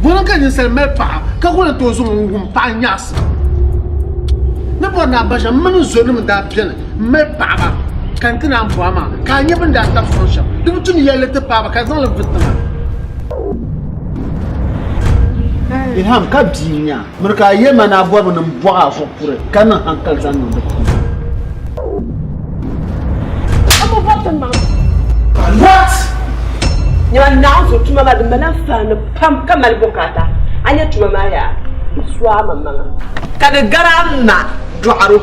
Bɔni ka ninsal mali paɣa ka ku ni tooi zaŋ o wum paɣa nyaɣisim? Ni bɔri ni a ba shɛm, m mini n zonim daa beni m-mali paɣiba ka n ti naan bɔh a maa, ka a nya bɛ ni daa tab sɔŋ shɛm. Di bi tu ni yɛli li ti paai ba ka zaŋ li vi tiŋa. Ilham, ka bia n-nyɛ a? Miri ka a yɛli ma ni a bɔrimi ni m bɔɣ a zuɣu puri ka niŋ haŋkali zaŋ niŋ di puuni. What? Nyama Naawuni so tuma maa di mali anfaani pam ka mali bukaata. A nya tuma maa yaa di su a maŋmaŋa. Ka di gari a ma dɔɣiro.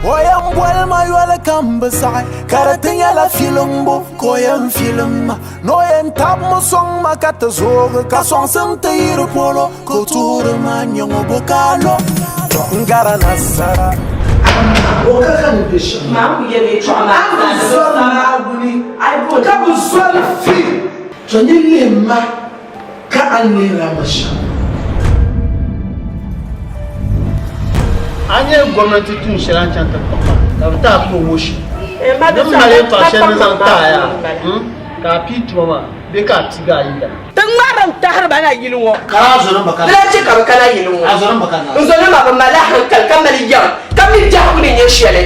O yɛn boli ma yoli ka m bi saɣi, ka di ti nyɛla filimbu ka o yɛn filim ma. Ni o yɛn tabi mi sɔŋ ma ka ti zoogi, ka sɔŋsim ti yi di polo, ka o tuhiri ma n-nyɛ ŋɔ bo ka a lo n-gari nasara. O ka ka ni be shɛm maa. A bi zɔri Naawuni, ka bi zɔri fi. To ni lihi ma ka a ni lihiri a ma shɛm. A nya gomnanti tuun shɛli a ni chaŋ ti kpuɣi maa ka bɛ ti a promotion. Di ni mali yɛltɔɣa shɛli ni zaŋ ti a yaa, ka a pii tuma maa bee ka a piigi a yidana. Ti ŋmarimi tahiri ba na yili ŋɔ. Ka a zɔnim ba kana. Di lahi chɛ ka bɛ kana yili ŋɔ. A zɔnim ba kana. N zɔnima bɛ malila hankali ka mali yɛm, ka mi biɛhigu ni nyɛ shɛli.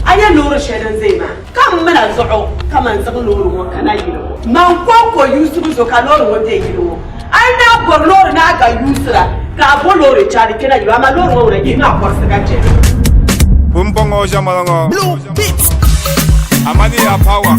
A nya loori shɛli din ʒeya maa? Ka m mina zuɣu ka man zaŋ loori ŋɔ kana yili ŋɔ. Man kɔŋko yuusibu zuɣu ka loori ŋɔ be yili ŋɔ. A yi naai bɔri loori ni a ga yuusira, ka a bo loori chaai di kpɛna yili ŋɔ, amaa loori ŋɔ ŋuna yihimi a kɔrisi ka chɛ li. Pumpɔŋɔ ʒiɛmani ŋɔ, Blue Beat. Amani ya power.